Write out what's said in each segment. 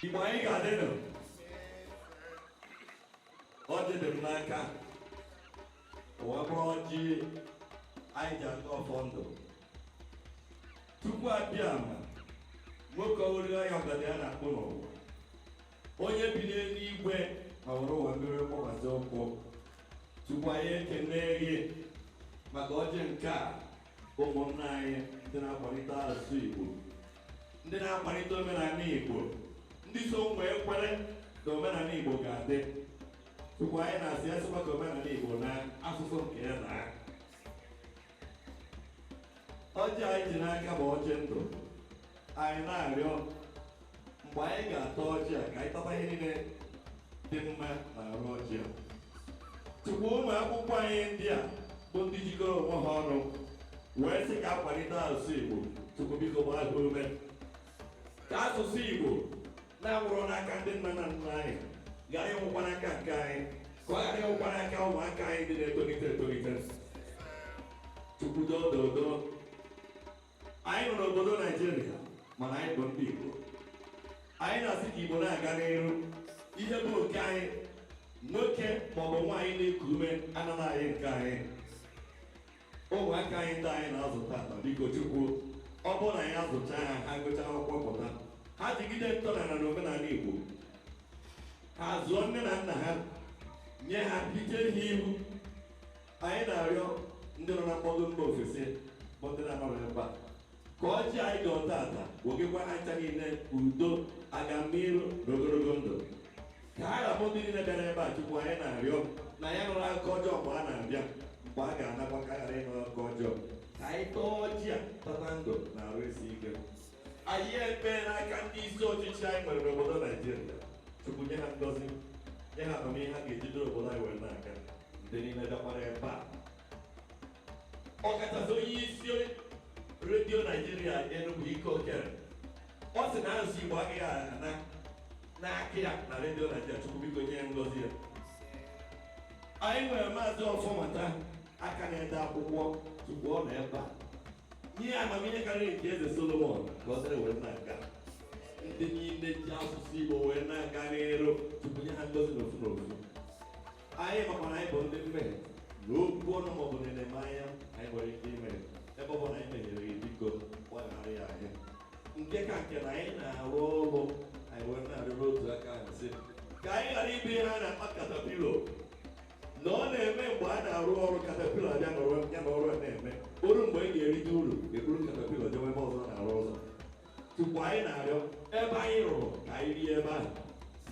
Igbo, anyị ga-adịnụ. Ọjị dị m n'aka, wee bụrụ ọjị anyị ji aga ọfọ ndụ. Tupu abịa ama nwoke oriri ya ọgada ya na-akpụ n'ụwa, onye bi n'eluigwe ma were ụwa mmiri kpọkwasị ụkwụ. Tupu anyị ekene gị maka ọjị nke a, ụmụnna anyị ndị na-akwalite asụsụ Igbo, ndị na-akwalite omenala Igbo, ndị so wee kwere na omenala Igbo ga-adị, tupu anyị na-asị ya sịkwa ka omenala Igbo na asụsụ nke ya na ọjị anyị ji n'aka bụ ọjị ndụ. Anyị na-arịọ, mgbe anyị ga-ata ọjị a, ka anyị tata ihe niile dị mma na arụ ọjị a. Tupu ụmụ akwụkwọ anyị ndị a bụ ndị jikọrọ onwe ha ọnụ wee sị ka akwalite asụsụ Igbo, tupu biko gbaa ha ume ka asụsụ Igbo na-anwụrụ n'aka ndị nna na nna anyị ghara ịnwụkwa n'aka nke anyị, ka ọ ghara ịnwụkwa n'aka ụmụaka anyị ndị na-etolite etolite. Chukwu dododo, anyị nọ n'obodo Naijiria, mana anyị bụ ndị Igbo. Anyị na-asị ka Igbo na-aga n'iru. Ihe bụ nke anyị, nwoke maọbụ nwaanyị na-eku ume anaghị anyị nke anyị, ụmụaka anyị ndị anyị na-azụ tata. Biko Chukwu, ọ bụrụ na anyị azụcha ha, ha gụchaa akwụkwọ pụta, ha jigide ntọala na omenala Igbo, ha zụọ nne na nna ha, nye ha ike ha ihu. Anyị na-arịọ ndị nọ na mkpọgo mba ofesi bụ ndị na-anọrọ ebe a, ka ọjị anyị gọọ tata wogekwa ha ncha niile udo, agamniru na ogologo ndụ, ka ha rabụ ndị niile bịara ebe a. Chukwu, anyị na-arịọ na ya nụrụ akụkọ ọjọọ mgbe a na-abịa, mgbe a ga-anakwa, ka a ghara ịnụ akụkọ ọjọọ. Ka anyị tọọ ọjị a, tata ndụ na arụ isi ike. Anyị ekpe n'aka ndị isi ọchịchị anyị nwere n'obodo Naijiria. Chukwu, nye ha ngọzi, nye ha amamihe ha ga-ejidere obodo anyị were n'aka. Ndị niile bịakwara ebe a, ọkachasị onye isi Redio Naijiria Enugu, Ike Okere, ọ sị na asụsụ Igbo agaghị ana n'aka ya na Redio Naijiria. Chukwu, biko nye ya ngọzi ya. Anyị nwere Maazị Ọfọmata, aka na-ede akwụkwọ. Tupu ọ nọ ebe a, nye ya amamihe karịrị nke Eze Solomon, ka ọ dịrị wee na-aga. Ndị niile ji asụsụ Igbo wee na-aga n'iru, tupu nye ha ngọzi n'ofu n'ofu. Anyị makwa na anyị bụ ndị mmehie, na okwu ọnụ maọbụ na enemanya anyị nwere ike ime. Ebe ọ bụla anyị mehiere gị, biko gbaghara ya anyị, nke ka nke na anyị na-arụ ọrụ anyị wee na-arịọrọ otu aka ahụ, sị ka anyị ghara ịbụ ihe a na-akpa caterpillar, na ọ na-eme mgbe a na-arụ ọrụ, caterpillar abịa nọrọ ya na ọrụ a na-eme oru. Mgbe ị ga-erite uru, eburu caterpillar jewe ebe ọzọ na-arụ ọzọ. Tupu anyị na-arịọ, ebe anyị rụrụ, ka anyị rie ebe ahụ,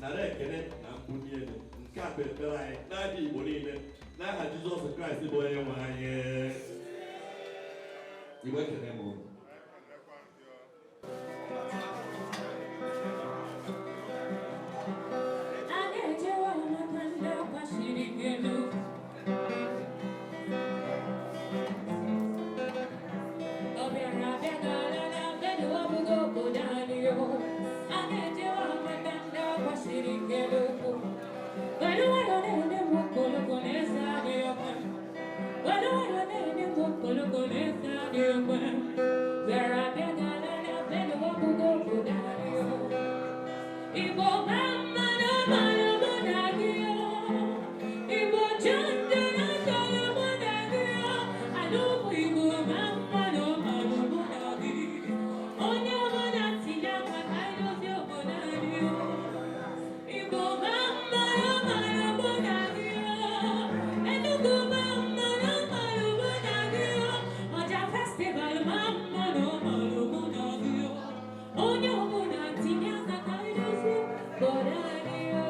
nara ekele na mbuli elu. Nke a bụ ekpere anyị n'aha Igbo niile, n'aha Jizọs Kraịst bụ onye nwe anyị. Igbo, ekele m unu. A ga-ejewe maka ndị akwachiri elu. Ọ bịara abịa gara na mbedo, ọbụghị obodo anyị o. A ga-ejewe maka ndị akwachiri elu ukwu. Were nwayọọ na-ene m okologo na-eze adịghị ọkwa. Were nwayọọ na-ene m okologo na-eze adịghị ọkwa. Bịara abịa gara na mbedo, ọbụghị obodo anyị o. Igbo ma mmanụ mmanụ mụ na gị o. Igbo chọndụ na chọrọ mụ na gị o. Ala ugwu Igbo ma mmanụ mmanụ mụ na gị. Onye ọbụla tinye aka ka anyị dozie obodo anyị o. Igbo ma mmanụ mmanụ mụ na gị o. Enugu ma mmanụ mmanụ mụ na gị o. Ọja Festival ma mmanụ mmanụ mụ na gị o. Onye ọbụla tinye aka ka anyị dozie obodo anyị o.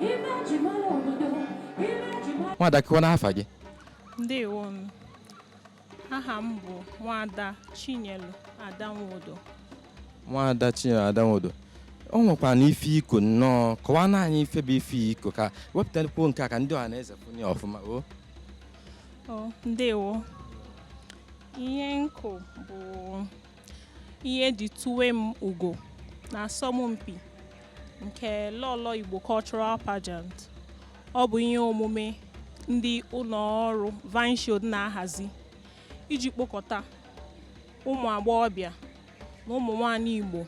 Ibe ji mara obodo, ibe ji mara Nwada, kụọ n'afa gị. Ndewo m. Aha m bụ Nwada Chinyelu Adanwodo. Nwada Chinyere Adanwodo, O nwekwa na ife iko nnọọ. Kọwaa na anyị ife bụ ife iko, ka wepụtakwuo nke a ka ndị ọha na eze fụ ya ọfụma o. O, ndewo. Ihe nkụ bụ ihe eji tuwe m ugo na asọmpi nke Lọlọ Igbo Cultural Pageant. Ọ bụ ihe omume ndị ụlọ ọrụ Vine Shield na-ahazi iji kpokọta ụmụ agbọghọbịa na ụmụ nwanyị Igbo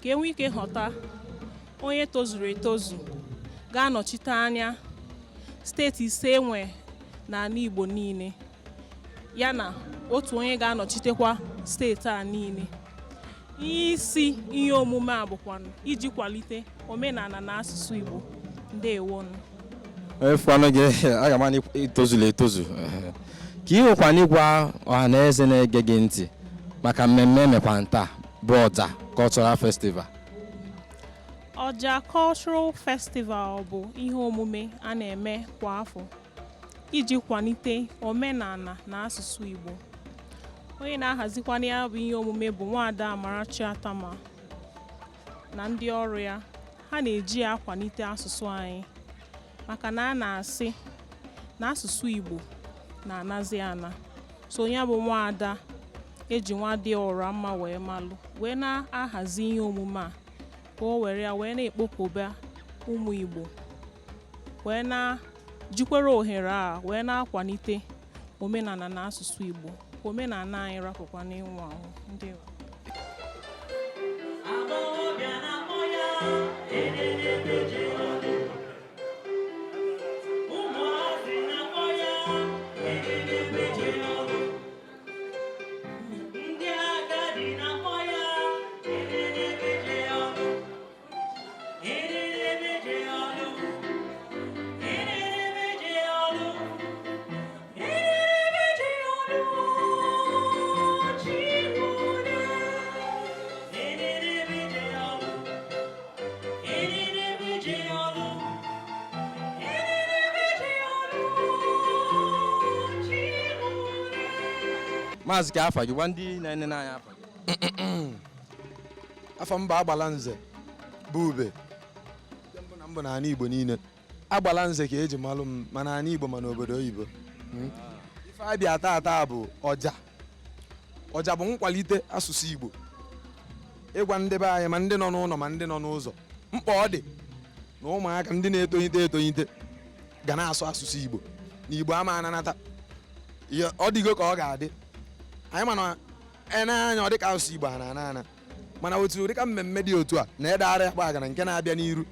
ka e nwee ike ghọta onye tozuru etozu ga-anọchite anya steeti 5 enwe n'ala Igbo niile, ya na otu onye ga-anọchitekwa steeti a niile. Isi ihe omume a bụkwanụ iji kwalite omenala na asụsụ Igbo. Ndewonu. Efukwanụ gị, aga m ana itozulu etozu ka ị nwekwana ịgwa ọha na eze na-ege gị ntị maka mmemme emekwa ntaa bụ Ọja Cultural Festival. Ọja Cultural Festival bụ ihe omume a na-eme kwa afọ iji kwalite omenala na asụsụ Igbo. Onye na-ahazikwana ya bụ ihe omume bụ Nwaada Amarachi Atama na ndị ọrụ ya. Ha na-eji ya akwalite asụsụ anyị, maka na a na-asị na asụsụ Igbo na-anazi ana. So ya bụ nwaada eji nwa dị ọra mma wee malụ wee na-ahazi ihe omume a ka o were ya wee na-ekpokọba ụmụ Igbo, wee na jikwere ohere a wee na-akwalite omenala na asụsụ Igbo, ka omenala anyị rapụkwa n'ịnwụ anwụ. Ndewo. Agbọghọbịa na-akpọ ya ededebeje ọdụ. Ụmụazị na-akpọ ya ededebeje ọdụ. Ndị agadi na-akpọ ya ededebeje ọdụ. Ededebeje ọdụ. Ededebeje ọdụ. Ededebeje ọdụ. Chiwude. Ededebeje ọdụ. Ededebeje ọdụ. Ededebeje ọdụ. Chiwude. Maazị, ka afa gị, gwa ndị na-enene anyị afa gị. Afọ mba Agbala Nze bụ ube nke mbụ na mbụ n'ala Igbo niile. Agbala Nze ka eji malụ m, ma n'ala Igbo ma n'obodo oyibo. Ife abịa tata bụ ọja. Ọja bụ nkwalite asụsụ Igbo, ịgwa ndị be anyị, ma ndị nọ n'ụlọ ma ndị nọ n'ụzọ, mkpa ọ dị na ụmụaka ndị na-etolite etolite ga na-asụ asụsụ Igbo, na Igbo ama ananata. Ihe ọ dịgo ka ọ ga-adị anyị, mana ene anya ọ dịka asụsụ Igbo a na-ana ana, mana otu dịka mmemme dị otu a na ede ara agba agara nke na-abịa n'iru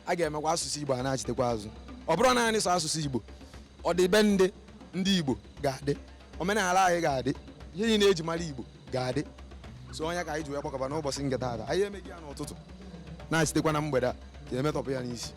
a ga-emekwa asụsụ Igbo a na-achitekwa azụ. Ọ bụrụ naanị sọ asụsụ Igbo, ọdịbe ndị Igbo ga-adị, omenala anyị ga-adị, ihe niile eji mara Igbo ga-adị. So onye ka anyị ji wee gbakọba n'ụbọchị nke taata. Anyị emeghị ya n'ụtụtụ, na-achitekwa na mgbede a ka emetọpụ ya n'isi.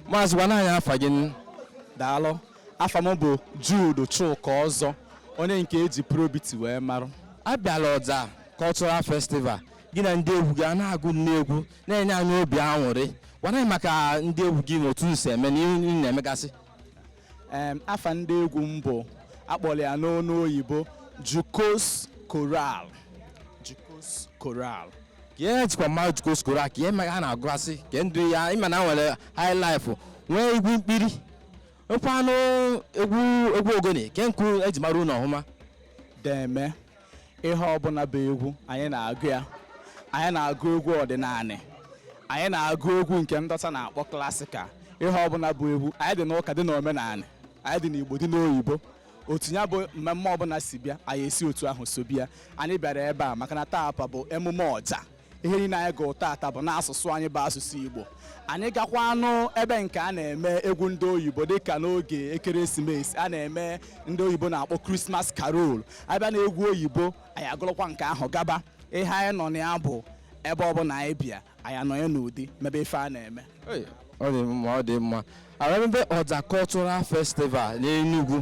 Maazị, gwana anyị afa gị. Daalụ. Afa m bụ Jude Chuka Ọzọ, onye nke eji Probity wee marụ. Abịala Ọja Cultural Festival. Gị na ndị egwu gị a na-agụ n'egwu na-enye anyị obi aṅụrị. Gwana anyị maka ndị egwu gị na otu si eme na ihe unu na-emegasị. Afa ndị egwu m bụ, akpọrọ ya n'onu oyibo, Jukos Choral, Jukos Choral. Ka ihe jikwa mmadụ Jukos Choral, ka ihe mere ha na-agụgasị, ka ndụ ya ịma na nwere high life, nwee egwu mkpiri, nwekwanụ egwu egwu ogene, ke nkụ eji mara unu ọhụma. Deme, ihe ọbụla bụ egwu anyị na-agụ ya. Anyị na-agụ egwu ọdịnala, anyị na-agụ egwu nke ndọta na-akpọ classical. Ihe ọbụla bụ egwu anyị dị n'ụka, dị n'omenala anyị, dị n'Igbo, dị n'oyibo. Otu ya bụ mmemme ọbụla si bịa, anyị esi otu ahụ so bịa. Anyị bịara ebe a maka na taata bụ emume ọja. Ihe niile anyị gụrụ taata bụ n'asụsụ anyị bụ asụsụ Igbo. Anyị gakwanụ ebe nke a na-eme egwu ndị oyibo, dịka n'oge ekeresimesi a na-eme ndị oyibo na-akpọ Christmas carol. Abịa na egwu oyibo, anyị agụrụkwa nke ahụ gaba. Ihe anyị nọ na ya bụ ebe ọbụla anyị bịa, anyị anọnye n'ụdị mebe ife a na-eme. Hey, ọ dị mma, ọ dị mma. Ebe Ọja Cultural Festival n'Enugu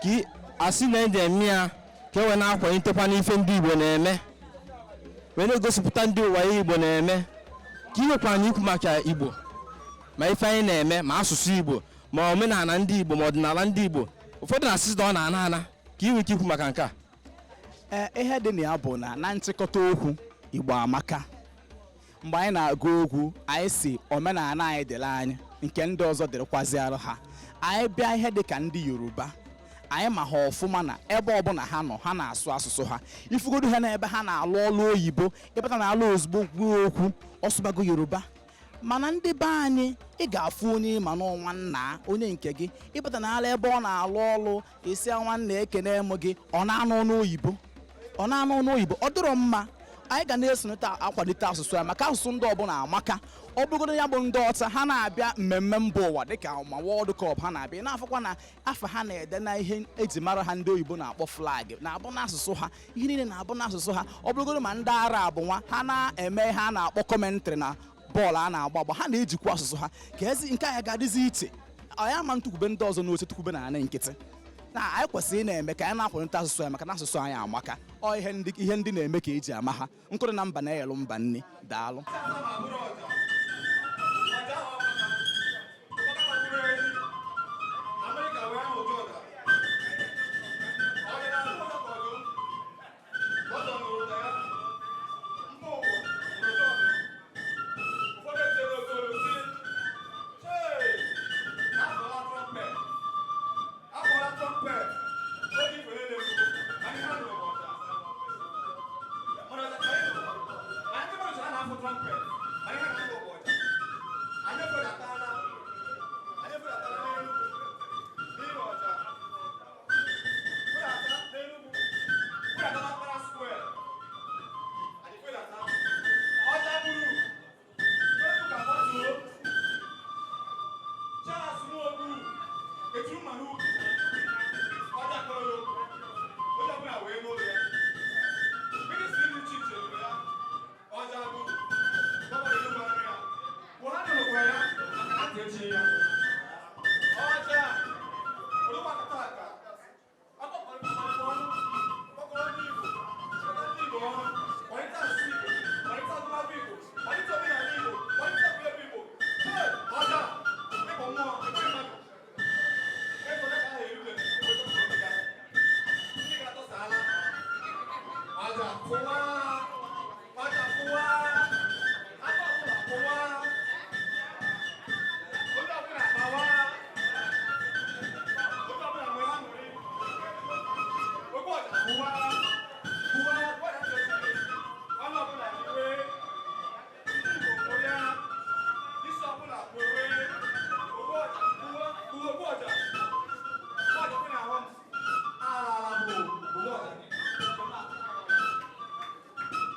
ka asị na ndị eme ya ka e wee na-akwalitekwa n'ife ndị Igbo na-eme, wee na-egosipụta ndị ụwa ihe Igbo na-eme. Ka ị nwekwa anyị ikwu maka Igbo, ma ife anyị na-eme, ma asụsụ Igbo, ma omenala ndị Igbo, ma ọdịnala ndị Igbo, ụfọdụ na-asị na ọ na-ana ana, ka ị nwee ike ikwu maka nke a. Ee, ihe dị na ya bụ na na nchịkọta okwu, Igbo amaka. Mgbe anyị na-agụ egwu, anyị si omenala anyị dịrị anyị, nke ndị ọzọ dịrịkwaziara ha. Anyị bịa ihe dị ka ndị Yoruba, anyị ma ha ọfụma na ebe ọbụla ha nọ, ha na-asụ asụsụ ha. Ifugodu ha n'ebe ha na-alụ ọlụ oyibo, ịbata na-alụ ozugbo kwuo okwu, ọsụbago Yoruba. Mana ndị be anyị, ị ga-afụ onye ma n'ọnwa nna onye nke gị, ịbata n'ala ebe ọ na-alụ ọlụ, isi nwanne ekene m gị, ọ na-anụ ọnụ oyibo, ọ na-anụ ọnụ oyibo. Ọ dịrọ mma. Anyị ga na-esonata akwalite asụsụ ya, maka asụsụ ndị ọbụla amaka. Ọ bụrụgodo ya bụ ndị ọcha, ha na-abịa mmemme mba ụwa dịka ma World Cup, ha na-abịa, ị na-afụkwa na afa ha na-ede na ihe eji mara ha, ndị oyibo na-akpọ flag, na-abụ n'asụsụ ha. Ihe niile na-abụ n'asụsụ ha. Ọ bụrụgodo ma ndị Arab nwa, ha na-eme ihe a na-akpọ commentary na bọọlụ a na-agba agba, ha na-ejikwa asụsụ ha. Ka ezi nke anyị ga-adịzi iche, anyị ama ntụkwube ndị ọzọ n'oche tụkwube na anị nkịtị na anyị kwesịrị ị na-eme ka anyị na-akwalite asụsụ anyị, maka na asụsụ anyị amaka. Ọ ihe ndị na-eme ka eji ama ha. Nkụrụ na mba na-eyelụ mba nni. Daalụ.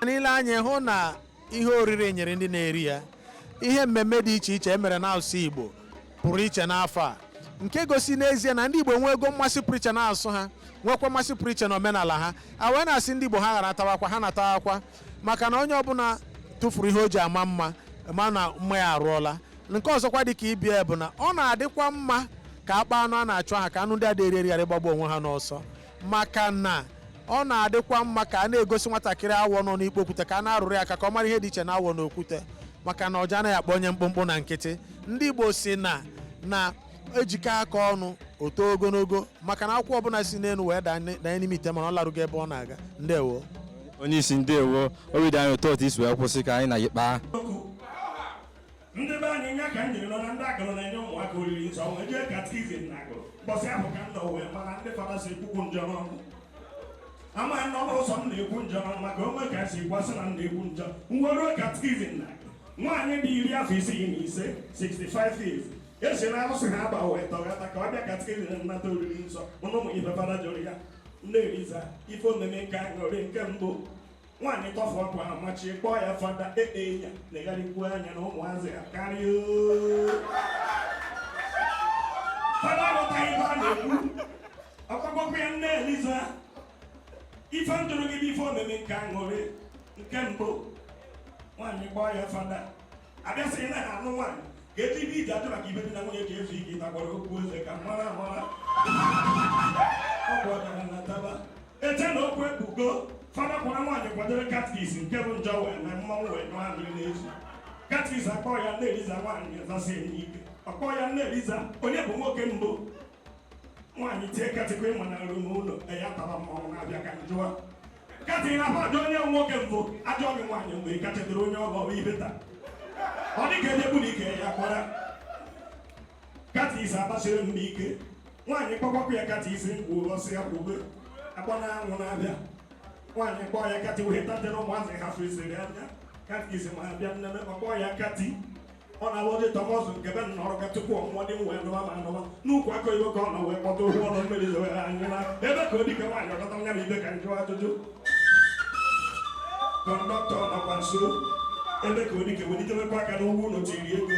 Niile anyị hụ na ihe oriri nyere ndị na-eri ya. Ihe mmemme dị iche iche emere n'asụsụ Igbo pụrụ iche n'afọ a, nke gosi n'ezie na ndị Igbo nwee ego mmasị pụrụ iche n'asụsụ ha, nwekwa mmasị pụrụ iche na omenala ha. A wee na-asị ndị Igbo ha ghara atawakwa, ha na-atawakwa, maka na onye ọbụla tụfuru ihe o ji ama mma, ma na mma ya arụọla. Nke ọzọkwa dị ka ibie bụ na ọ na-adịkwa mma ka akpa anụ a na-achụ aha, ka anụ ndị a dị eri eri ghara ịgbagbu onwe ha n'ọsọ, maka na Ọ na-adịkwa mma ka a na-egosi nwatakịrị awọ nọ n'ikpo okwute, ka a na-arụrụ ya aka ka ọ mara ihe dị iche na awọ na okwute, maka na ọja anaghị akpọ onye mkpụmkpụ na nkịtị. Ndị Igbo si na ejikọ aka ọnụ o too ogologo, maka na akwụkwọ ọbụla si n'elu wee daa danye n'ime ite, mana ọ larụgo ebe ọ na-aga. Ndewo. Onye isi, ndewo. Obi dị anyị ụtọ otu isi wee kwụsị ka anyị na gị kpaa. Ndị be anyị, nya ka m jiri nọ na ndị Agụrụ na-enye ụmụaka oriri nsọ, wee jee catechism na Agụrụ mbọsị ahụ, ka m nọ wee mana ndị fada si ekwukwu njọ n'ọnụ ama nọ n'ụzọ m na-ekwu njọ n'ọnụ, maka onwe ka si gwasị na m na-ekwu njọ. Nweruo catechism na Agụrụ, nwaanyị dị 65, 65 years, esi na arụsị ha agba wee tọghata ka ọ bịa catechism nnata oriri nsọ. Ụnụ ụmụ ife fada jụrụ ya, nne Eliza, ife omeme nke aṅụrị nke mbụ. Nwaanyị tọfụ ọkụ ahụ, machie, kpọọ ya fada ee ya legharịkwuo anya na ụmụazị ya karịa. Fada aghọtaghị ife a na-ekwu. Ọkpọkpọkwa ya, nne Eliza, ife m jụrụ gị bụ ife omeme nke aṅụrị nke mbụ. Nwaanyị kpọọ ya fada, abịasịghị na ha anụ nwaanyị ka eji ibe iji ajụ maka ibe dị na nwunye ka ezu ike ịtakwara okwu eze ka mara amara ọ bụ ọdara na taba eche na okwu ekpugo. Fada kwara nwaanyị kwadoro catechist nke bụ njọ wee mee mmanwụ wee nyụọ amịrị n'ezu. Catechist akpọ ya nne Eliza, nwaanyị zasi enye ike. Ọkpọ ya, nne Eliza, onye bụ nwoke mbụ? Nwaanyị tie katikwa ịma na nru n'ụlọ ya tara mmanwụ na-abịa ka njụwa kati na afọ ajọ onye nwoke mbụ ajọ gị. Nwaanyị mgbe ị kachadoro onye ọgọ ibe taa, ọ dị ka edegbu na ike ya kwara catechist agbasiri mgbe ike. Nwaanyị kpọkwakwa ya catechist, ngwu ọsị ya kwube akpọ na anwụ na-abịa. Nwaanyị kpọọ ya kati wee tatere ụmụazị ha fesiri anya catechist ma abịa nnene. Ọkpọ ya kati, ọ na-abụ dị tọmọsụ nke be nna ọrụ ka tupu ọ nwụọ dị wee nụwa ma anụwa n'ukwu aka iwe ka ọ nọ wee kpọta okwu ọnụ mmiri zowere anyị na ebe ka o dike. Nwaanyị ọkọta nya bụ ibe ka njụ ajụjụ. Conductor nọkwa nso ebe ka odike welitewekwa aka n'ụgwọ ụlọ tiri ego.